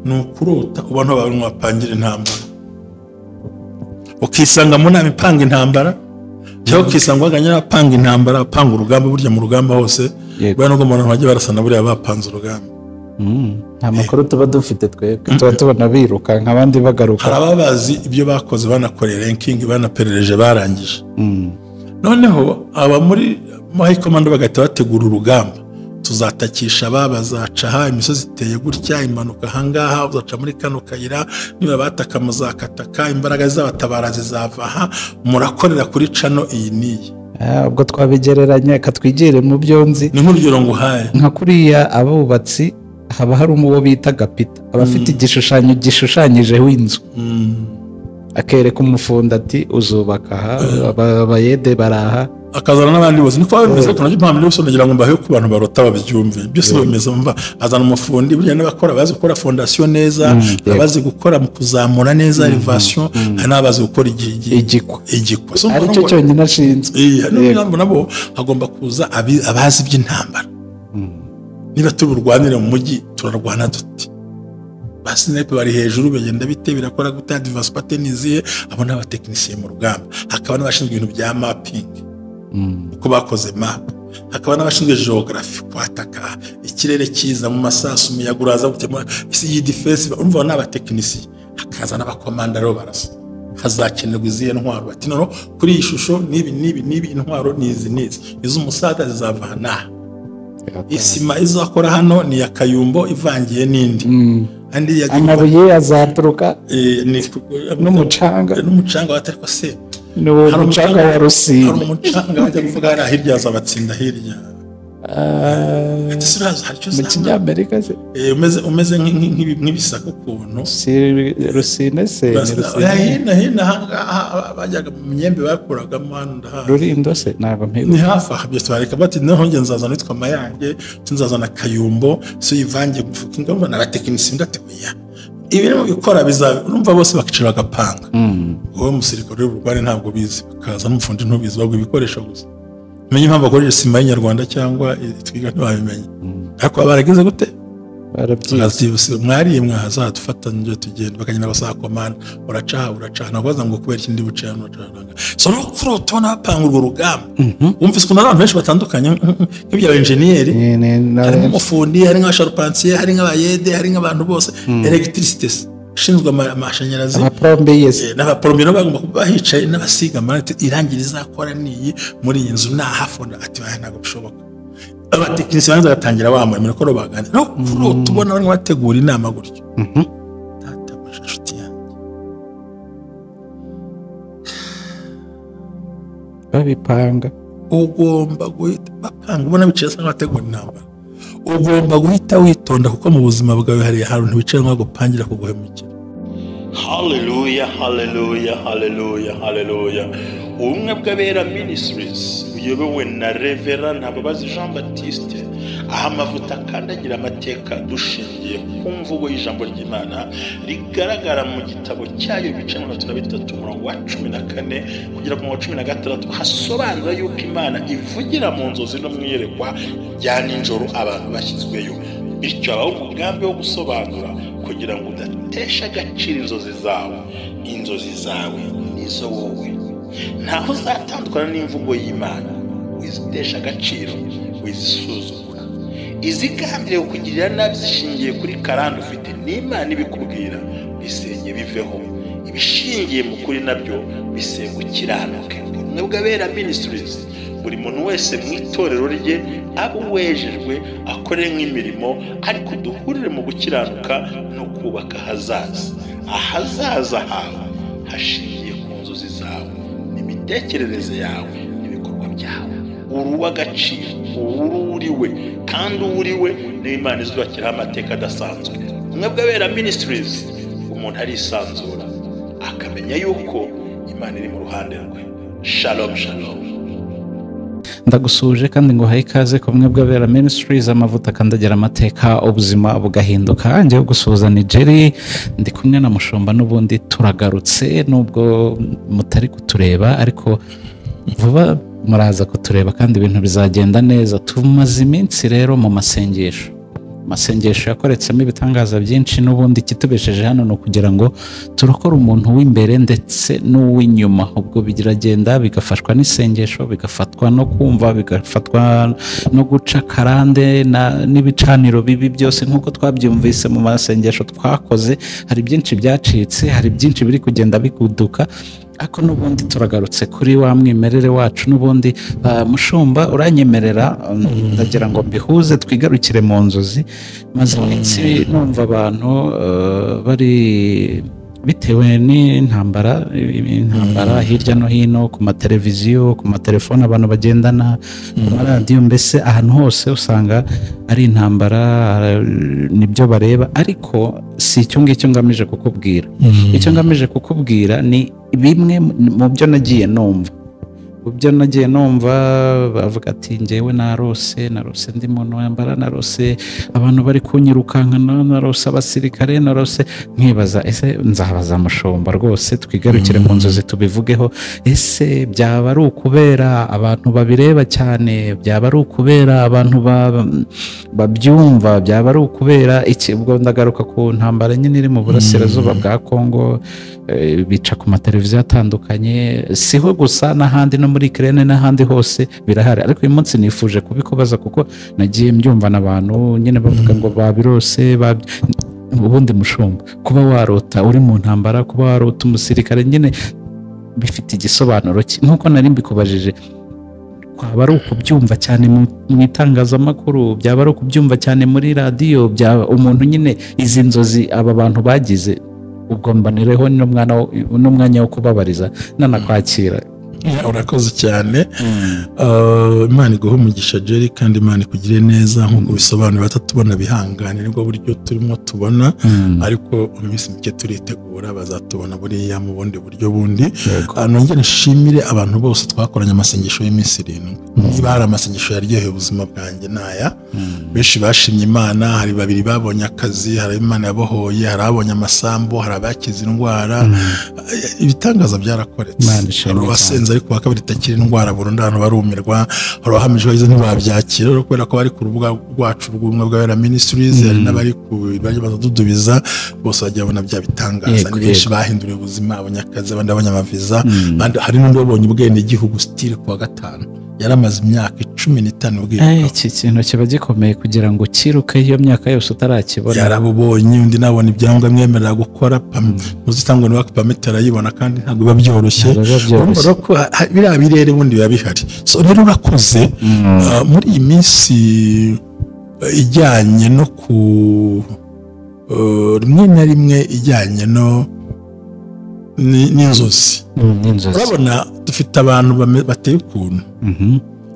Ni ukurota ubona abantu bapangira intambara, ukisanga mu nama ipanga intambara, cyangwa ukisanga waganye apanga intambara, apanga urugamba. Burya mu rugamba hose buriya nubwo umuntu bajya barasana, buriya bapanze urugamba. Nta makuru tuba dufite twebwe, tuba tubona biruka nk'abandi bagaruka. Hari ababazi ibyo bakoze, banakoreye ranking, banaperereje, barangije. Noneho aba muri high command bagahita bategura urugamba. Tuzatakisha aba, bazaca aha, imisozi iteye gutya, imanuka ahangaha, uzaca muri kano kayira, niba bataka muzakataka, imbaraga z'abatabara zizava aha, murakorera kuri cano iyi n'iyi. Ubwo twabigereranya, katwigire mu byo nzi. Ni nk'urugero nguhaye. Nka kuriya abubatsi haba hari umuwo bita gapita, aba afite igishushanyo gishushanyijeho inzu, akereka umufundi ati uzubaka aha, abayede baraha, akazana n'abandi bose. Niko bimeze ko nacyo mpamvu byose nagira ngo mbahe ku bantu barota babyumve byose bimeze. Mva azana umufundi, burya n'abakora bazi gukora fondation neza, abazi gukora mu kuzamura neza elevation, hari n'abazi gukora igikwa. Aricyo cyonyine ashinzwe. Niyo nabo hagomba kuza abazi by'intambara. Niba tuburwanire mu mujyi turarwana duti, ba sniper bari hejuru bagenda bite, birakora gute, advance pattern izihe, abo n'abatekinisiye mu rugamba. Hakaba n'abashinzwe ibintu bya mapping, uko bakoze map, hakaba n'abashinzwe geography, kwataka ikirere cyiza mu masasu, umuyaga uraza gutema isi iyi defense, urumva n'abatekinisiye. Hakaza n'abakomanda rero barasa, hazakenerwa izihe ntwaro, bati noneho kuri iyi shusho n'ibi n'ibi n'ibi, intwaro ni izi n'izi, iz'umusada zizava aha n'aha, isima izakora hano ni ya Kayumbo ivangiye n'indi, amabuye azaturuka n'umucanga, n'umucanga watariko se ni uwo mucanga wa Rusine, hari umucanga bajya kuvuga hariya hirya azabatsinda hirya. Mu kinyamerika se umeze nk'ibisaka ukuntu Rusine se hino hino ahangaha bajyaga mu myembe bakuragamo hano ndahazi Rurindo se ntabwo mpibuka, ni hafi aha byose bareka bati noneho njye nzazana witwa Mayange, nzazana Kayumbo, so yivange gufuka ingamba n'abatekinisiye ndateguye ibintu bikora bizabe. Urumva bose bakicara bagapanga. Wowe musirikare w'urwari ntabwo bizi, bakaza n'umufundi ntubizi, bagwa ibikoresho gusa. Menye impamvu bakoresha sima y'inyarwanda cyangwa itwiga ntibabimenye. Ariko baragize gute? Barabyize. Mwariye mwahazadufatanyije tugenda, bakagenda basaba komanda, uracaha uracaha, nakubaza ngo kubera ikindi buce hano uracaha. So no kurota bapanga urwo rugamba. Wumvise ukuntu abantu benshi batandukanye nk'ibya engineer, harimo umufundi, hari nk'abasharpantier, hari nk'abayede, hari nk'abantu bose, electricité ushinzwe amashanyarazi, abaplombier n'abaplombier bagomba kuba bahicaye, n'abasiga amarangi, irangi rizakora niyi muri iyi nzu nahafonda, ati baya ntabwo bishoboka. Abatekinisiye banza batangira bamura imirikoro bagana no kurota ubona barimo bategura inama gutyo. Tata inshuti yanjye babipanga, ugomba guhita bapanga, ubona bicaye asa nk'abategura intambara. Ugomba guhita witonda kuko mu buzima bwawe hari ahantu wicaye nko gupangira kuguhemukira. Haleluya, haleluya, haleluya, haleluya. Ubumwe bw'Abera Ministries buyobowe na Reverend Ntababazi Jean Baptiste, aha amavuta akandagira amateka dushingiye ku mvugo y'ijambo ry'Imana rigaragara mu gitabo cyayo ibice 33 umurongo wa 14 kugera ku 16, hasobanura yuko Imana ivugira mu nzozi no mu iyerekwa rya nijoro abantu bashyizweyo. Bityo habaho umugambi wo gusobanura kugira ngo udatesha agaciro inzozi zawe. Inzozi zawe nizo wowe, ntaho uzatandukana n'imvugo y'Imana. Wizitesha agaciro, wizisuzugura. Izigambiriye kukugirira nabi zishingiye kuri karande ufite n'Imana ibikubwira, bisenye biveho. Ibishingiye mu kuri nabyo bisenga ukiranuke. Ubumwe bw'Abera Ministries, buri muntu wese mu itorero rye abe uwejejwe, akore nk'imirimo, ariko duhurire mu gukiranuka no kubaka ahazaza. Ahazaza hawe hashingiye ku nzozi zawe, n'imitekerereze yawe, n'ibikorwa byawe. Uri uw'agaciro, uriwe kandi uwuriwe niyo Imana izubakiraho amateka adasanzwe. Ubumwe bw'Abera Ministries, umuntu arisanzura akamenya yuko Imana iri mu ruhande rwe. Shalom, shalom. Ndagusuje kandi ngo uhaye ikaze ku bumwe bw'Abera Ministries, amavuta akandagira amateka, ubuzima bugahinduka. Njyewe gusuhuza ni Jerry, ndi kumwe na Mushumba, n'ubundi turagarutse nubwo mutari kutureba, ariko vuba muraza kutureba kandi ibintu bizagenda neza. Tumaze iminsi rero mu masengesho, Amasengesho yakoretsemo ibitangaza byinshi. N'ubundi kitubesheje hano ni ukugira ngo turokore umuntu w'imbere ndetse n'uw'inyuma. Ubwo biragenda bigafashwa n'isengesho, bigafatwa no kumva, bigafatwa no guca karande n'ibicaniro bibi byose nk'uko twabyumvise mu masengesho twakoze. Hari byinshi byacitse, hari byinshi biri kugenda bikuduka, ariko n'ubundi turagarutse kuri wa mwimerere wacu. N'ubundi mushumba uranyemerera ndagira ngo mbihuze, twigarukire mu nzozi. Maze iminsi numva abantu bari bitewe n'intambara, intambara hirya no hino, ku mateleviziyo, ku matelefone abantu bagendana, ku maradiyo, mbese ahantu hose usanga ari intambara, nibyo bareba. Ariko si icyo ngicyo ngamije kukubwira. Icyo ngamije kukubwira ni bimwe mu byo nagiye numva. Mu byo nagiye numva bavuga ati njyewe narose ndi mu ntambara, narose abantu bari kunyirukankana, narose abasirikare, narose. Nkibaza ese nzabaza mushumba rwose twigarukire mu nzozi tubivugeho. Ese byaba ari ukubera abantu babireba cyane, byaba ari ukubera abantu babyumva, byaba ari ukubera iki? Ubwo ndagaruka ku ntambara nyine iri mu burasirazuba bwa Kongo, bica ku mateleviziyo atandukanye, siho gusa n'ahandi no muri Ukraine n'ahandi hose birahari. Ariko uyu munsi nifuje kubikubaza kuko nagiye mbyumva n'abantu nyine bavuga ngo babirose. Ubundi mushumba, kuba warota uri mu ntambara, kuba warota umusirikare nyine bifite igisobanuro ki? Nkuko nari mbikubajije, kwaba ari ukubyumva cyane mu itangazamakuru, byaba ari ukubyumva cyane muri radiyo, byaba umuntu nyine izi nzozi aba bantu bagize. Ubwo mbonereho n'umwanya wo kubabariza nanakwakira. Urakoze cyane. Imana iguhe umugisha Jerry, kandi Imana ikugire neza nk'uko bisobanura. Batatubona bihangane, nibwo buryo turimo tubona, ariko mu minsi mike turitegura bazatubona buriya mu bundi buryo bundi. Nongere nshimire abantu bose twakoranye amasengesho y'iminsi 7. Niba hari amasengesho yaryoheye ubuzima bwanjye naya, benshi bashimye Imana. Hari babiri babonye akazi, hari Imana yabohoye, hari abonye amasambu, hari abakize indwara. Ibitangaza byarakoretse. Hari ariko bakabiri itakira indwara burundu, abantu barumirwa. Hari abahamije bagize ntibabyakira kubera ko bari ku rubuga rwacu rw'ubumwe bw'Abera Ministries, hari n'abari ku badudubiza, bose bagiye babona bya bitangaza. Ni benshi bahinduriye ubuzima, abanyakazi, abandi abanyamaviza, hari n'undi wabonye ubwenegihugu stile kuwa 5, yaramaze imyaka 15 ubwiruka. Iki kintu kiba gikomeye kugira ngo ukiruke iyo myaka yose utarakibona. Yarabubonye, undi nabona ibyangombwa mwemerera gukora muzitangwa ni work permit arayibona, kandi ntabwo biba byoroshye. Urumva ko biriya birere bundi biba bihari. So rero urakoze. Muri iyi minsi ijyanye no ku rimwe na rimwe ijyanye no n'inzozi, urabona dufite abantu bateye ukuntu.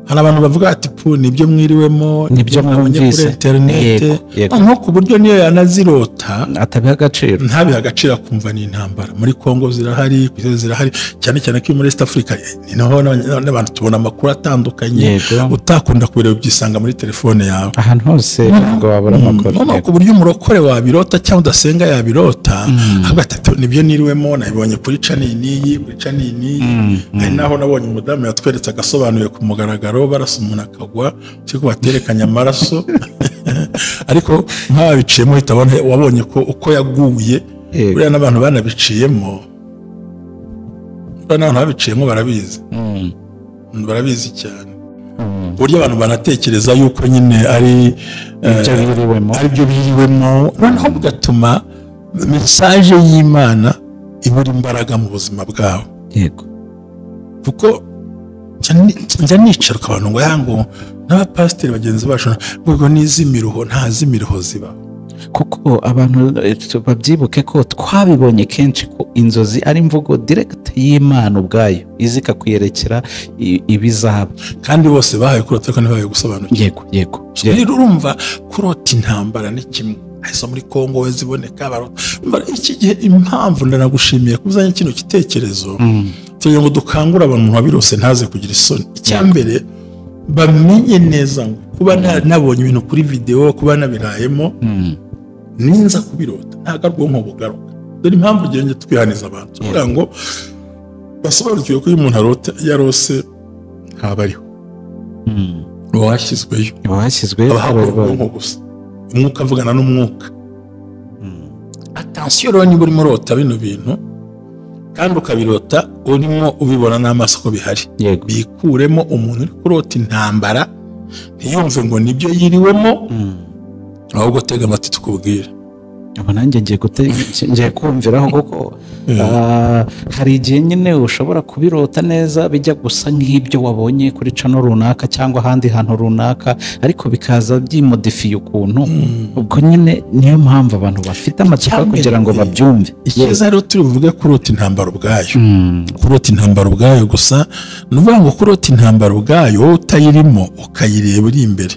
Hari abantu bavuga ati pu nibyo mwiriwemo, nibyo mwabonye kuri interinete, nko ku buryo niyo yanazirota atabiha agaciro, ntabiha agaciro, akumva ni intambara. Muri Kongo zirahari, ku isi zirahari, cyane cyane ko muri East Africa niho n'abantu tubona amakuru atandukanye, utakunda kubireba byisanga muri telefone yawe ahantu hose ngo wabura amakuru. Ku buryo umurokore wabirota cyangwa udasenga yabirota, ahubwo ati nibyo niriwemo, nabibonye kuri channel niyi, kuri channel niyi. Hari naho nabonye umudamu yatweretse agasobanuye ku mugaragaro, barasa umuntu akagwa, cyiko baterekanye amaraso. Ariko nk'ababiciyemo hitabona wabonye ko uko yaguye, buriya n'abantu banabiciyemo, buriya n'abantu babiciyemo barabizi, barabizi cyane. Uburyo abantu banatekereza yuko nyine ari ibyo biriwemo, noneho bigatuma message y'Imana ibura imbaraga mu buzima bwabo. Yego, kuko njya nicara abantu ngo yango n'abapasiteri bagenzi bacu ngo n'izimiruho, nta zimiruho ziba. Kuko abantu babyibuke ko twabibonye kenshi ko inzozi ari imvugo direct y'Imana ubwayo izika kuyerekera ibizaba, kandi bose bahaye kurota kandi bahaye gusobanukirwa. Yego, yego. Rero urumva kurota intambara ni kimwe, izo muri Kongo we ziboneka barota. Iki gihe impamvu ndanagushimiye kuzanye kino gitekerezo, tugira ngo dukangure abantu babirose ntaze kugira isoni. Icyambere bamenye neza ngo kuba nabonye ibintu kuri video, kuba nabirayemo, ninza kubirota ntago ubwonko bugaruka. Dore impamvu ugende twihaniza abantu kugira ngo basobanukirwe ko iyo umuntu arota yarose ntaba ariho, washyizweyo ubwonko gusa. Umwuka avugana n'umwuka. Attention rero, niba urimo urota bino bintu kandi ukabirota urimo ubibona n'amaso ko bihari, bikuremo. Umuntu uri kurota intambara ntiyumve ngo nibyo yiriwemo, ahubwo tega amatwi tukubwire. Ubu nanjye ngiye kumviraho, kuko hari igihe nyine ushobora kubirota neza bijya gusa nk'ibyo wabonye kuri channel runaka cyangwa ahandi hantu runaka, ariko bikaza byimodifiye ukuntu. Ubwo nyine niyo mpamvu abantu bafite amatsiko yo kugira ngo babyumve. Icyiza rero turi buvuge kurota intambara ubwayo. Kurota intambara ubwayo gusa, ni ukuvuga ngo kurota intambara ubwayo wowe utayirimo, ukayireba uri imbere,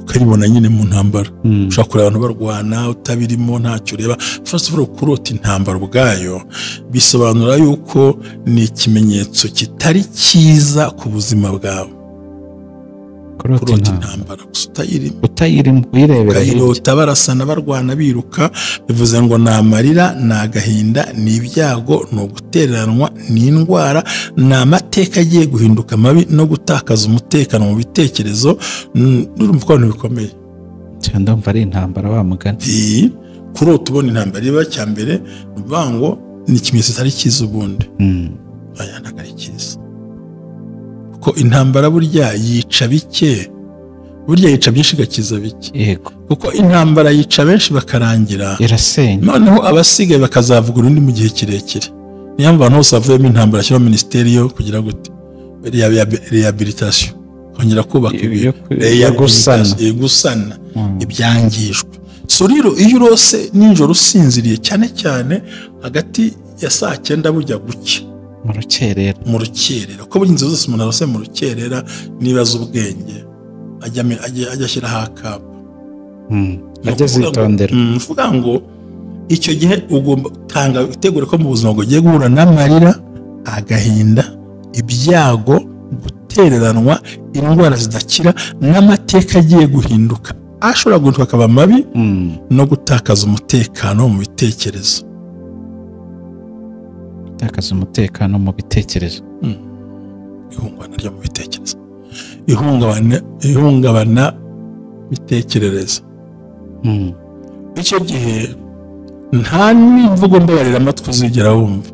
ukayibona nyine mu ntambara, ushobora kureba abantu barwana utabirimo, ntacyo ureba. First of all, kurota intambara ubwayo bisobanura yuko ni ikimenyetso kitari cyiza ku buzima bwawe. Kurota kurota intambara intambara gusa utayirimo, utayirimo, uyirebera hirya. Ukayirota barasana, barwana, biruka, bivuze ngo ni amarira, ni agahinda, ni ibyago, ni ugutereranwa, ni indwara, ni amateka agiye guhinduka mabi no gutakaza umutekano mu bitekerezo. Urumva ko ibintu bikomeye. Cyane, ndumva ari intambara wa mugani. Ii, kurota ubona intambara iba, cya mbere ni ukuvuga ngo ni ikimenyetso kitari cyiza ubundi. Aya ntabwo ari cyiza, kuko intambara burya yica bike, burya yica byinshi igakiza bike. Kuko intambara yica benshi bakarangira, irasenya. Noneho abasigaye bakazavuga urundi mu gihe kirekire. Niyo mpamvu abantu bose bavuyemo intambara ashyiraho minisiteri yo kugira gute? Rehabilitation, kongera kubaka ibintu. Yo gusana. Rehabilitation, gusana ibyangijwe. So rero iyo urose nijoro usinziriye, cyane cyane hagati ya saa 9 bujya gucya, mu rukerera, mu rukerera, kuko burya inzu zose umuntu arose mu rukerera, niba azi ubwenge ajya ashyiraho akapa. Ni Ajya ukuvuga ngo- azitondera. Ni ukuvuga ngo icyo gihe ugomba tanga utegure ko mu buzima bwawe ugiye guhura n'amarira, agahinda, ibyago, gutereranwa, indwara zidakira, n'amateka agiye guhinduka, ashobora guhinduka akaba mabi, no gutakaza umutekano mu bitekerezo. Gutakaza umutekano mu bitekerezo. Ihungabana ryo mu bitekerezo, ihungabana bitekerereza. Icyo gihe nta n'imvugo mbabarira amatwi uzigera wumva.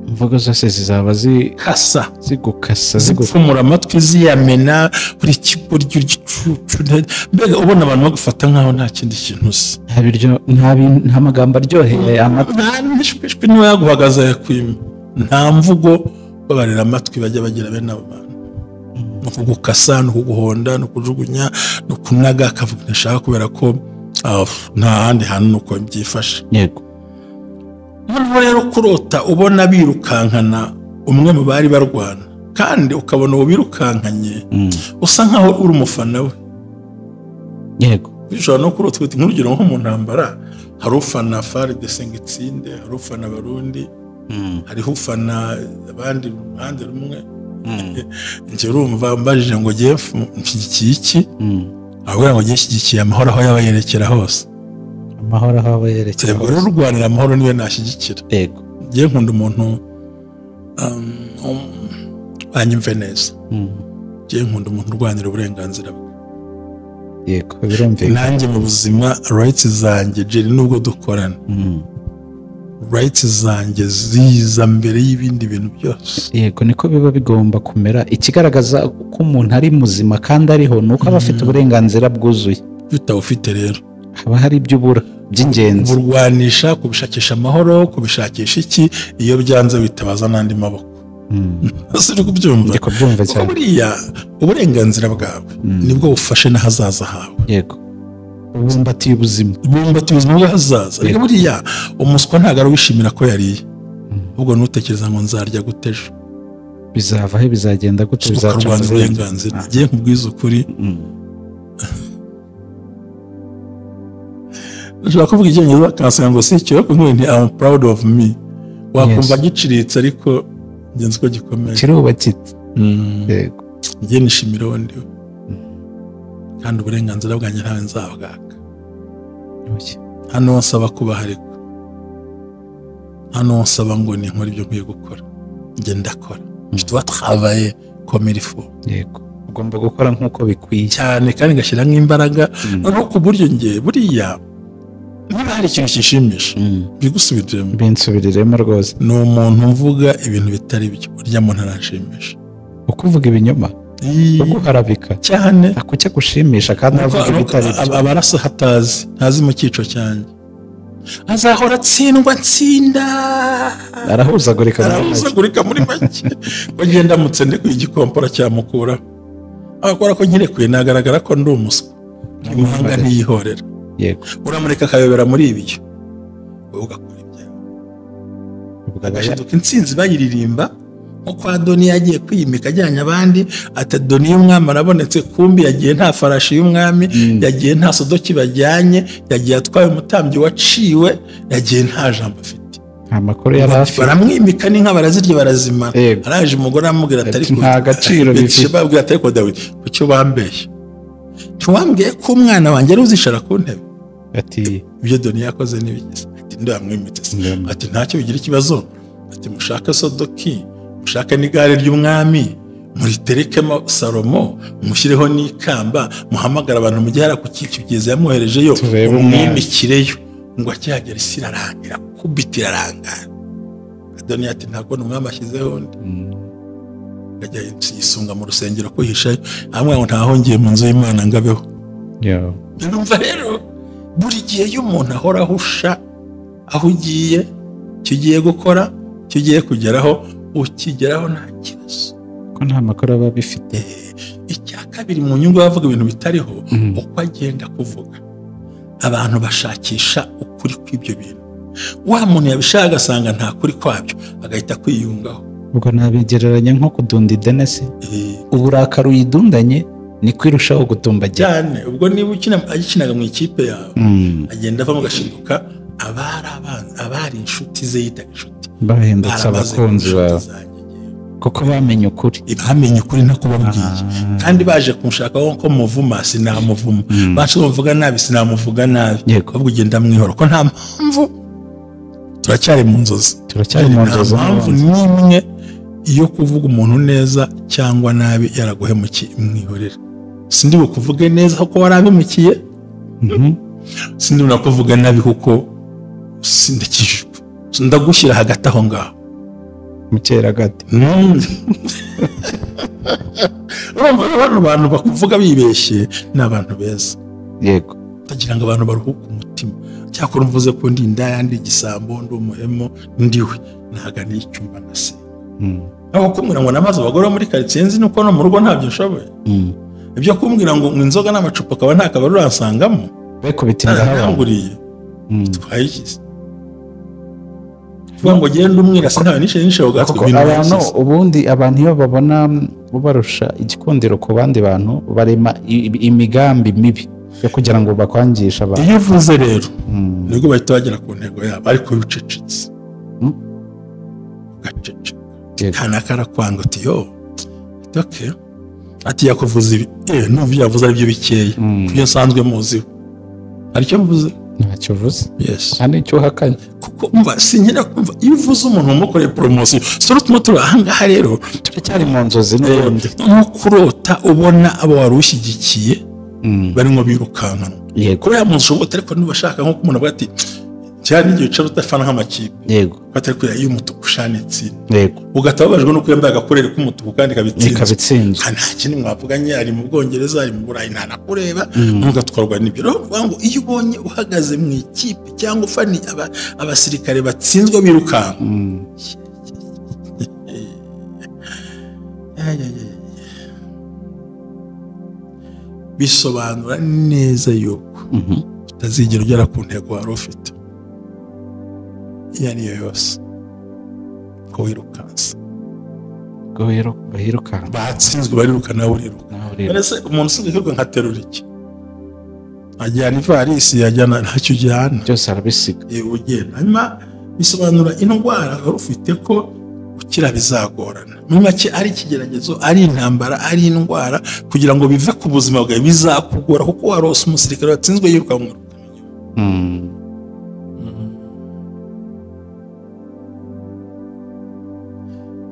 Imvugo zose zizaba kasa zigukasa zipfumura amatwi, ziyamena, buri kigoryi, igicucu, mbega ubona abantu bagufata nkaho nta kindi kintu uzi. Nta biryo, nta magambo aryoheye amatwi. Nta n'ishwishwi, niba yaguhagaze yakwima. Nta mvugo babarira amatwi bajya bagira bene abo bantu. Ni ukugukasa, ni ukuguhonda, ni ukujugunya, ni ukunaga, akavuga ntashaka, kubera ko nta handi hantu nuko byifashe. Noneho rero kurota ubona birukankana umwe mu bari barwana, kandi ukabona uwo birukankanye usa nkaho uri umufana we. Bishobora no kurota uti nk'urugero nko mu ntambara hari ufana FARDC ngo itsinde, hari ufana Abarundi, hariho ufana abandi mu ruhande rumwe. Njye urumva mbajije ngo ngiye nshyigikiye iki, ahubwo ngo ngiye nshyigikiye amahoro aho yaba yerekera hose. Amahoro aho aba yerekera Yego, rero hose. Urwanira amahoro niwe nashyigikira. Ngiye nkunda umuntu, banyumve neza, ngiye nkunda umuntu urwanira uburenganzira bwe. Yego, birumvikana. Nanjye mu buzima rights zanjye, Jerry, nubwo dukorana, rights zanjye ziza mbere y'ibindi bintu byose. Yego, niko biba bigomba kumera. Ikigaragaza ko umuntu ari muzima kandi ariho ni uko aba afite uburenganzira bwuzuye. Iyo utawufite rero, haba hari ibyo ubura by'ingenzi. Kuburwanisha, kubishakisha amahoro, kubishakisha iki, iyo byanze witabaza n'andi maboko. Ese uri kubyumva? Ndi kubyumva Kuko cyane. buriya uburenganzira bwawe nibwo bufashe n'ahazaza hawe. Yego, ubumbatiye ubuzima. Bumbatiye ubuzima bw'ahazaza. Reka buriya umuswa ntabwo ari uwishimira ko yariye, ahubwo ntutekereza ngo nzarya gute ejo, bizava he, bizagenda gute, bizaca ukarwanira mu zihe uburenganzira. nzira? Ngiye nkubwiza ukuri, ndashobora kuvuga Icyongereza bakansanga ngo si icyo, ariko nk'ubu nti "I'm proud of me", wakumva giciriritse, ariko ngenzi ko gikomeye. Kirubakitse. Yego. Njye nishimira uwo ndiwe, kandi uburenganzira bwanjye ntawe nzabwaka. Nta n'uwo nsaba kubaha, ariko nta n'uwo nsaba ngo ninkore ibyo nkwiye gukora. Njye ndakora, je dois travailler comme il faut. Ugomba gukora nk'uko bikwiye cyane kandi ngashyiramo imbaraga, noneho ku buryo nge buriya niba hari ikintu kishimisha bigusubiriremo, binsubiriremo rwose. Ni umuntu mvuga ibintu bitari byo, urya muntu aranshimisha. Ukuvuga ibinyoma, uguharabika cyane, akucya gushimisha kandi avuga ibitari byo. Abarasa hatazi, ntazi mu cyico cyanjye, azahora atsindwa atsinda, arahuzagurika, arahuzagurika muri make. Ko ngenda ndamutse ndekuye igikompora cyamukura, abakora ko nkirekuye nagaragara ko ndi umuswa. Imahanga ntiyihorera. Yego, uramureka akayobera muri ibyo, wowe ugakora ibyawe, agashiduka intsinzi bayiririmba. Nko Adoniya yagiye kwiyimika ajyanye abandi, ati Adoniya umwami arabonetse, kumbi yagiye nta farashi y'umwami, yagiye nta sodoki bajyanye, yagiye atwaye umutambyi waciwe, yagiye nta jambo afite, amakuru yari afite. Baramwimika n'inka barazirya barazimara. Araje umugore aramubwira ati ariko nta gaciro bifite. Babwira ati ariko Dawidi kuki wambeshye? Ntiwambwiye ko umwana wanjye ari uzicara ku ntebe? Ati ibyo Adoniya yakoze n'ibigize. Ati ndamwimitse. Ati ntacyo bigira ikibazo. Ati mushake sodoki, mushake n'igare ry'umwami, muriterekemo Salomo, mushyireho n'ikamba, muhamagara abantu mujye hara ku kibyiza yamwoherejeyo, umwimikireyo. Ngo akihagera isi irarangira, kubita irarangara. Adoniya ati ntabwo umwami ashyizeho undi. Ajya yisunga mu rusengero kwihishayo, amwe ngo ntahongiye mu nzu y'Imana ngabeho. Ndumva rero buri gihe iyo umuntu ahora ahusha aho ugiye, icyo ugiye gukora, icyo ugiye kugeraho, ukigeraho nta kibazo, ko nta makuru aba bifite. Icya kabiri mu nyungu bavuga ibintu bitariho, uko agenda kuvuga abantu bashakisha ukuri kw'ibyo bintu. Wa muntu yabishaka agasanga nta kuri kwabyo, agahita kwiyungaho. Ubwo nabigereranya nko kudunda idenesi, uburakari uyidundanye ni kwirushaho gutumbagira cyane. Ubwo niba agikinaga mu ikipe yawe, agenda avamo agashinduka, abari inshuti ze yitaga inshuti, bahindutse abakunzi bawe kuko bamenye ukuri. Bamenye ukuri ntakubabwiye, kandi baje kunshaka ko muvuma sinamuvuma, baje kumvuga nabi sinamuvuga nabi, ahubwo ugenda mwihora ko nta mpamvu. Turacyari mu nzozi, turacyari mu nzozi. Nta mpamvu n'imwe iyo kuvuga umuntu neza cyangwa nabi yaraguhemukiye, mwihorera. Sindi bukuvuge neza kuko warabimukiye, sindi nakuvuga nabi kuko sindakijijwe, ndagushyira hagati aho ngaho mukeragati. Urumva bano bantu bakuvuga bibeshye ni abantu beza. Yego, bagira ngo abantu baruhuke umutima. Cyakora mvuze ko ndi indaya, ndi igisambo, ndi umuhemo, ndiwe ntaga n'icyumba nasenga. Aho kumbwira ngo namaze abagore muri quartier nzi nuko no mu rugo ntabyo nshoboye. Ibyo kumbwira ngo inzoga n'amacupa akaba nta kabari uransangamo, bekubita indahanguriye twayigize. Kuvuga ngo genda umwirasi ntawe nishe nishe ugatwe ibintu. Abantu ubundi abantu iyo babona ubarusha igikundiro ku bandi bantu, barema imigambi mibi yo kugira ngo bakwangisha abantu. Iyo uvuze rero nibwo bahita bagera ku ntego yabo, ariko bicecetse ugaceceka kanaka arakwanga uti yo okay, ati yakuvuze ibi numva yavuze ari byo bikeya kubyo nsanzwe muziho. Aricyo mvuze ntacyo uvuze. Yes, nta n'icyo uhakanye. Kuko umva sinkira kumva iyo uvuze umuntu umukoreye promotion soro tuma turi ahangaha rero turacyari mu nzozi n'ubundi. Nko kurota ubona abo wari ushyigikiye barimo birukankana. Yego, kubera mu nzu ariko nibashaka nko umuntu avuga ati cyane n'igihe wicara udafana nk'amakipe. Yego, batari kureba iyo umutuku ushanitse. Yego, ugahita babajwe no kuyambaye agakorere k'umutuku kandi kabitsinze. Nta kindi mwavuganye, ari mu Bwongereza, ari mu Burayi, nta nakureba, ntugatwarwa n'ibyo. Rero uvuga ngo iyo ubonye uhagaze mu ikipe cyangwa ufani abasirikare batsinzwe birukanka, bisobanura neza yuko utazigera ugera ku ntego wari ufite iyo ariyo yose, ko wirukansa. Birukanka batsinzwe bariruka, nawe uriruka. Mbese umuntu usinzwe kwiruka nka terura iki? Ajyana ivarisi, yajyana ntacyo ujyana, byose arabisiga. Ugenda. Hanyuma bisobanura indwara wari ufite ko gukira bizagorana. Muri make ari ikigeragezo, ari intambara, ari indwara, kugira ngo bive ku buzima bwawe bizakugora, kuko warose umusirikare watsinzwe yirukanka.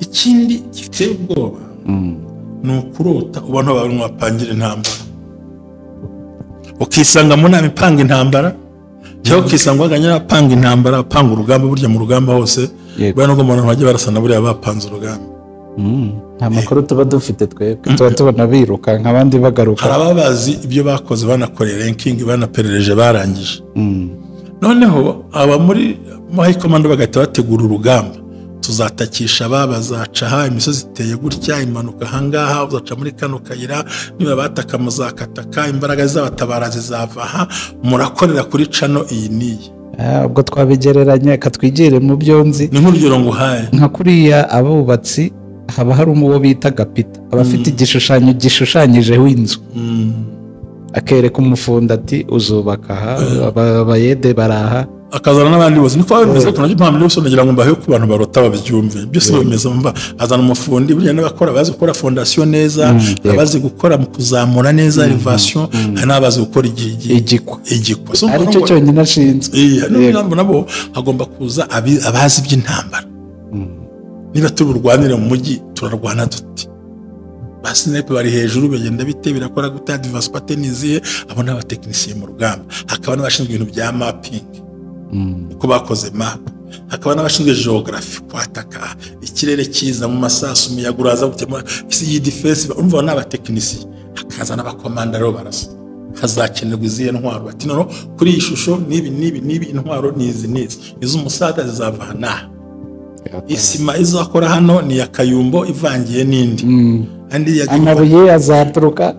Ikindi giteye ubwoba Ni ukurota ubona abantu bapangira intambara, ukisanga mu nama ipanga intambara, cyangwa ukisanga waganye apanga intambara, apanga urugamba. Burya mu rugamba hose buriya nubwo umuntu bajya barasana, buriya bapanze urugamba. Nta makuru tuba dufite twebwe, tuba tubona biruka nk'abandi bagaruka. Hari ababazi ibyo bakoze, banakoreye ranking, banaperereje, barangije. Noneho aba muri high command bagahita bategura urugamba. Tuzatakisha aba, bazaca aha, imisozi iteye gutya, imanuka ahangaha, uzaca muri kano kayira, niba bataka muzakataka, imbaraga z'abatabara zizava aha, murakorera kuri cano iyi n'iyi. Ubwo twabigereranya, katwigire mu byo nzi. Ni nk'urugero nguhaye. Nka kuriya abubatsi haba hari uwo bita gapita, aba afite igishushanyo gishushanyijeho inzu, akereka umufundi ati uzubaka aha, abayede baraha, akazana n'abandi bose. Niko bimeze ko nabyo mpamvu byose nagira ngo mbahe ku bantu barota babyumve byose bimeze. Mva azana umufundi, burya n'abakora bazi gukora fondation neza, abazi gukora mu kuzamura neza elevation, hari n'abazi gukora igikwa igikwa ari cyo cyonyine ashinzwe. Niyo nabo hagomba kuza abazi by'intambara. Niba tuburwanire mu mujyi turarwana duti, ba sniper bari hejuru bagenda bite, birakora gute, advance pattern izihe, abo n'abatekinisiye mu rugamba. Hakaba n'abashinzwe ibintu bya mapping, uko bakoze map, hakaba n'abashinzwe geography, kwataka ikirere kiza mu masasu, umuyaga uraza gutema iyi defense, urumva n'abatekinisiye. Hakaza n'abakomanda rero barasa, hazakenerwa izihe ntwaro, bati noneho kuri iyi shusho n'ibi n'ibi n'ibi, intwaro ni izi n'izi, iz'umusada zizava aha, isima izakora hano ni ya Kayumbo ivangiye n'indi, amabuye azaturuka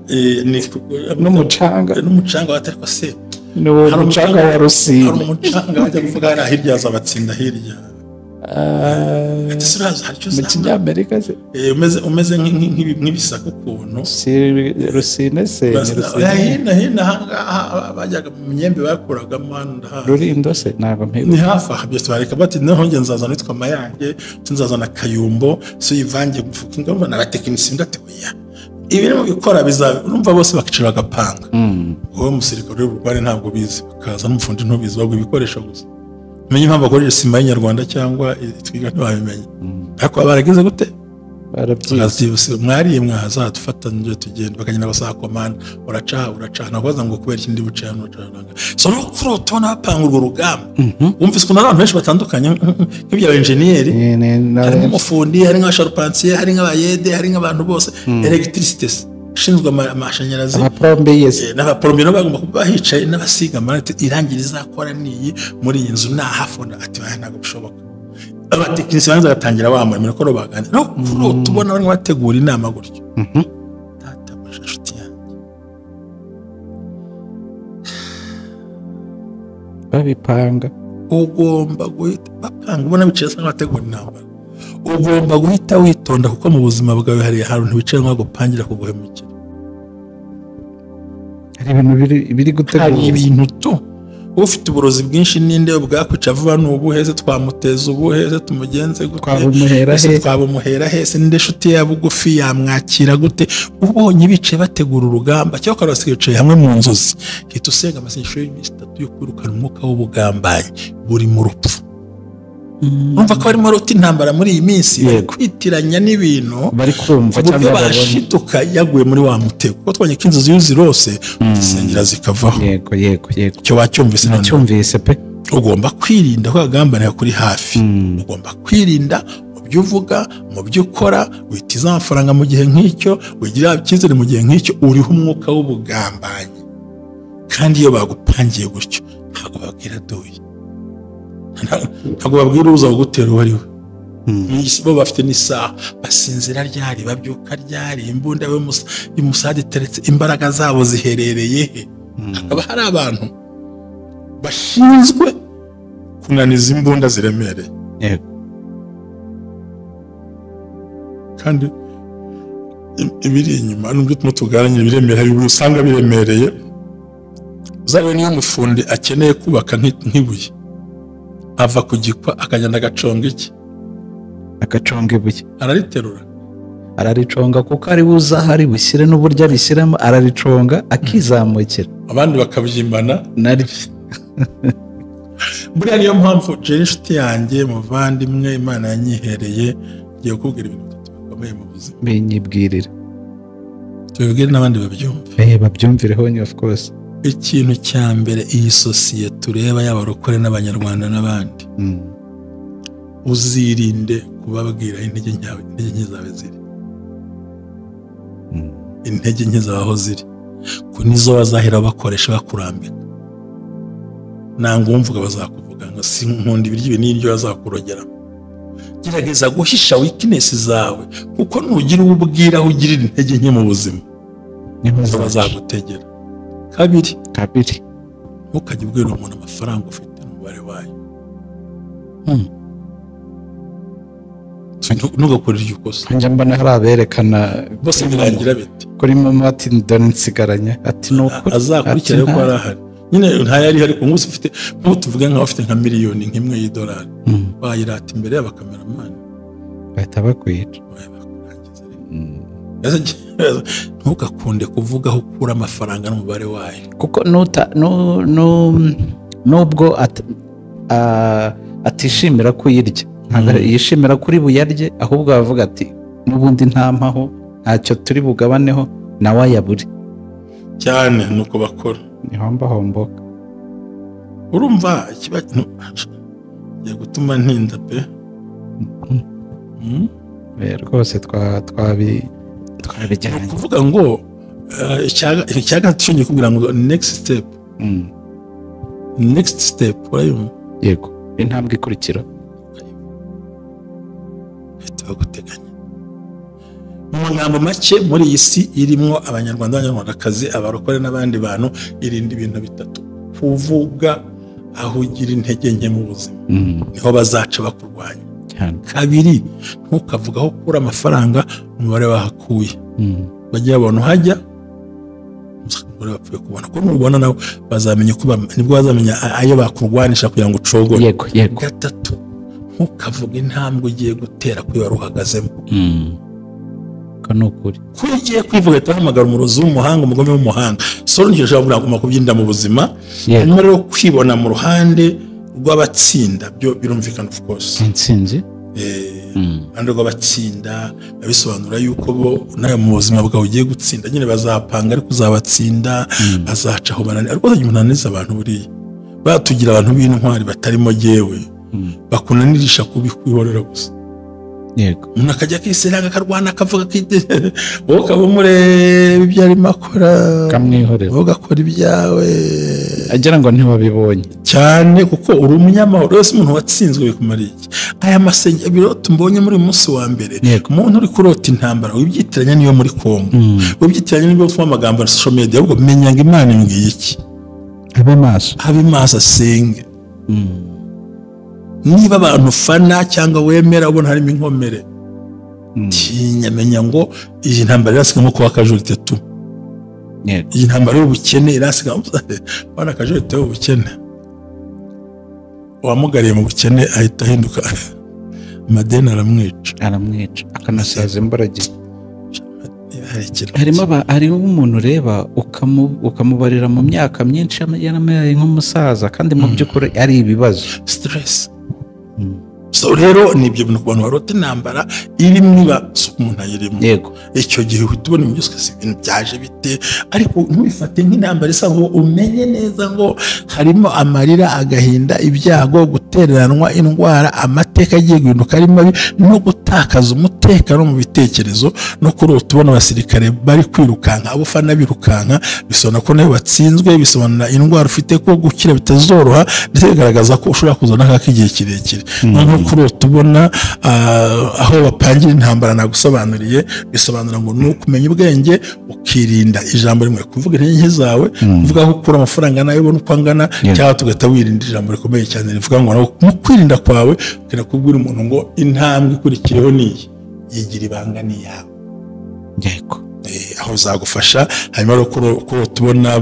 n'umucanga watariko se ni umucanga wa Rusine, hari umucanga bajya kuvuga hariya hirya azabatsinda hirya mu Kinyamerika se umeze nk'ibisaka ukuntu Rusine se hino hino ahangaha bajyaga mu myembe bakuragamo hano Rurindo se ntabwo mpibuka, ni hafi aha byose bareka bati noneho njye nzazana witwa Mayange, nzazana Kayumbo so yivange gufuka ingamba n'abatekinisiye ndati oya ibi mu bikora bizabe. Urumva bose bakicara bagapanga. Wowe musirikare w'urugwari ntabwo bizi, bakaza n'umufundi ntubizi, bagwa ibikoresho gusa. Menye impamvu bakoresha sima y'inyarwanda cyangwa itwiga ntibabimenye, ariko barageze gute barabyize. Mwariye mwazadufatanyije tugenda, bakagenda basaba komanda, uraca uraca, nakubaza ngo kubera ikindi buce hano uraca. So no kurota bapanga urwo rugamba. Wumvise ukuntu abantu benshi batandukanye nk'ibya engineer, harimo umufundi, hari nk'abasharpantier, hari nk'abayede, hari nk'abantu bose, electricité ushinzwe amashanyarazi, abaplombier nabo bagomba kuba hicaye, n'abasiga amarangi, irangi rizakora niyi muri iyi nzu nahafona, ati baya ntabwo bishoboka. Abatekinisiye banza batangira bamuremera ko baganira no kurota ubona barimo bategura inama gutyo. Tata inshuti yanjye babipanga, ugomba guhita bapanga ubona bicaye asa nk'abategura intambara. Ugomba guhita witonda kuko mu buzima bwawe hari ahantu bicaye nk'abagupangira kuguhemukira. Hari ibintu biri gutegurwa, hari ibintu tu ufite uburozi bwinshi ninde bwakwica vuba n'ubuheze, twamuteza ubuheze, tumugenze gute, twabumuhera he se, ninde shuti ya bugufi yamwakira gute. Ubonye bicaye bategura urugamba cyangwa karasigaye bicaye hamwe mu nzozi, hita usenga amasengesho y'iminsi 3 yo kwirukana umwuka w'ubugambanyi buri mu rupfu. Urumva ko barimo rota intambara muri iyi minsi, bari kwitiranya n'ibintu bari kumva cyangwa bashituka yaguye muri wa mutego, kuko twabonye ko inzozi iyo uzirose uzisengera zikavaho. Yego yego yego, icyo wacyumvise nacyumvise pe. Ugomba kwirinda ko agambanira kuri hafi, ugomba kwirinda mu byo uvuga, mu byo ukora, witiza amafaranga mu gihe nk'icyo, wigira icyizere mu gihe nk'icyo, uriho umwuka w'ubugambanyi. Kandi iyo bagupangiye gutyo ntabwo babwira doyi, ntabwo babwira uza kugutera uwo ari we. Bo bafite n'isaha, basinzira ryari, babyuka ryari, imbunda y'umusade iteretse, imbaraga zabo ziherereye he. Hakaba hari abantu bashinzwe kunaniza imbunda ziremereye. Kandi ibiri inyuma nubwo turimo tuganira ibiremereye, hari ibintu usanga biremereye. Uzabe niyo umufundi akeneye kubaka nk'ibuye, ava ku gikwa akagenda agaconga iki, agaconga ibuye, arariterura, arariconga kuko ari buza hari bushyire n'uburyo arishyiramo, arariconga akizamukira, abandi bakabyimbana naryo. Buriya niyo mpamvu Jerry inshuti yanjye muvandimwe, Imana yanyihereye, ngiye kukubwira ibintu bitatu bikomeye mu buzima. Binyibwirira. Tubibwire n'abandi babyumve. Babyumvireho of course. Ikintu cya mbere iyi sosiyete tureba y'abarokore n'abanyarwanda n'abandi, uzirinde kubabwira intege nke zawe ziri. Intege nke zawe aho ziri, ko nizo bazahera bakoresha bakurambika. Nanga umvuga bazakuvuga ngo si nkunda ibiryo ibi n'ibyo bazakurogera. Gerageza guhisha weakness zawe, kuko nugira uwo ubwira aho ugirira intege nke mu buzima, nizo bazagutegera. Kabiri, ntukajye ubwira umuntu amafaranga ufite n'umubare wayo. Ntugakore iryo kosa. Njya mbona hari aberekana bose birangira bite kuri mama ati dore nsigaranye, ati nuko azakurikira ko arahari nyine ntayari ariko ngusi ufite nko tuvuge nka ufite nka miliyoni nk'imwe y'idolari, bayirata imbere y'abakameramani bahita bakwica. Ntugakunde kuvuga aho ukura amafaranga n'umubare wayo, kuko nubwo atishimira kuyirya, ntabwo yishimira kuri buyarye, ahubwo avuga ati n'ubundi ntampaho ntacyo turi bugabaneho nawe ayabure cyane. Nuko bakora nihomba homboka. Urumva ikiba ya gutuma ntinda pe. Rwose twabijyanye kuvuga ngo icyaga cyonye kubwira ngo next step. Next step urayumva? Yego, intambwe ikurikira baguteganya. Mu magambo make, muri iyi si irimo abanyarwanda n'abanyarwandakazi, abarokore n'abandi bantu, irinde ibintu bitatu: kuvuga aho ugira intege nke mu buzima, niho bazaca bakurwanya. Kabiri, ntukavuga aho ukura amafaranga umubare wahakuye, bajya babona uhajya umubare bapfuye kubona, ko nubona nabo bazamenya ko nibwo bazamenya ayo bakurwanisha kugira ngo ucogore. Yego. Gatatu, ntukavuga intambwe ugiye gutera kuri wari uhagazemo. Ko nukuri ko ugiye kwivuga utahamagara umurozi w'umuhanga, umugome w'umuhanga. So ngiye ushobora kuguma kubyinda mu buzima. Hanyuma rero kwibona mu ruhande rw'abatsinda byo birumvikana of course. Intsinzi ruhande rw'abatsinda babisobanura yuko bo nawe mu buzima bwawe ugiye gutsinda nyine bazapanga, ariko uzabatsinda, bazacaho banani. Ariko umuntu ananiza abantu buriya, batugira abantu b'intwari batarimo jewe, bakunanirisha kubikwihorera gusa. Yego, umuntu akajya akiseraga akarwana akavuga wowe ukaba umureba ibyo arimo akora, akamwihorera, wowe ugakora ibyawe agira ngo ntiwabibonye cyane, kuko uri umunyamahoro. Wese umuntu watsinzwe bikumariye iki? Aya masengero tumbonye muri uyu munsi wa mbere, umuntu uri kurota intambara wibyitiranya niyo muri Kongo, wibyitiranya n'ibyo twumva amagambo ya social media, ahubwo menya ngo Imana imbwiye iki. Abe maso, asenge. Niba abantu fana cyangwa wemera ubona harimo inkomere, tinya, menya ngo iyi ntambara irasiga nko kuba akajurite tu. Iyi ntambara y'ubukene irasiga bana akajurite y'ubukene. Uwamugariye mu bukene ahita ahinduka amadeni, aramwica akanasaza imbaragihe. Harimo umuntu ureba ukamubarira mu myaka myinshi yaramaye nk'umusaza, kandi mu by'ukuri ari ibibazo, stress. So rero ni ibyo bintu ku bantu barota intambara irimo iba umuntu ayirimo. Yego, icyo gihe uhita ubona ibintu byose ibintu byaje bite, ariko ntubifate nk'intambara isa, ngo umenye neza ngo harimo amarira, agahinda, ibyago, gutereranwa, indwara, amateka agiye guhinduka ari mabi, no gutakaza umutekano mu bitekerezo, no kurota ubona abasirikare bari kwirukanka, abo ufana birukanka, bisobanura ko nawe watsinzwe, bisobanura indwara ufite ko gukira bitazoroha, ndetse bigaragaza ko ushobora kuzana akaka igihe kirekire. Kurota ubona aho bapangira intambara nagusobanuriye, bisobanura ngo ni ukumenya ubwenge ukirinda ijambo rimwe, kuvuga intege nke zawe, kuvuga aho ukura amafaranga nayo ubona uko angana, cyangwa tugahita wirinda ijambo rikomeye cyane rivuga ngo mu kwirinda kwawe ukenda kubwira umuntu ngo intambwe ikurikiyeho niyi, yigira ibanga ni iyawe. Yego, aho bizagufasha. Hanyuma rero kurota ubona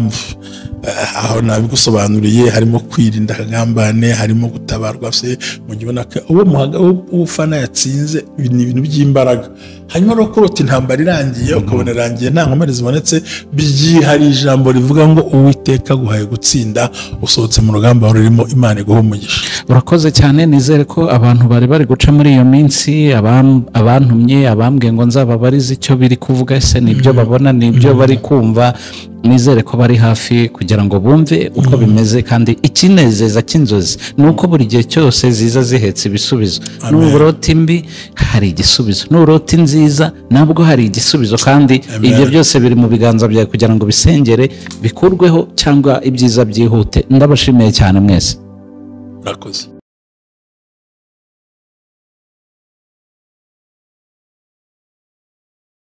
aho nabigusobanuriye, harimo kwirinda akagambane, harimo gutabarwa se mu gihe ubona ko uwo ufana yatsinze, ni ibintu by'imbaraga. Hanyuma rero kurota intambara irangiye, ukabona irangiye nta nkomere zibonetse, byihariye ijambo rivuga ngo Uwiteka aguhaye gutsinda, usohotse mu rugamba rurimo, Imana iguha umugisha. Urakoze cyane. Nizere ko abantu bari bari guca muri iyo minsi, abantumye, abambwiye ngo nzababarize icyo biri kuvuga, ese nibyo babona, nibyo bari kumva, nizere ko bari hafi kugira ngo bumve uko bimeze. Kandi ikinezeza cy'inzozi ni uko buri gihe cyose ziza zihetse ibisubizo. Nurota imbi hari igisubizo, nurota inziza nabwo hari igisubizo, kandi Amen. ibyo byose biri mu biganza byawe kugira ngo bisengere bikurweho cyangwa ibyiza byihute. Ndabashimiye cyane mwese. Murakoze.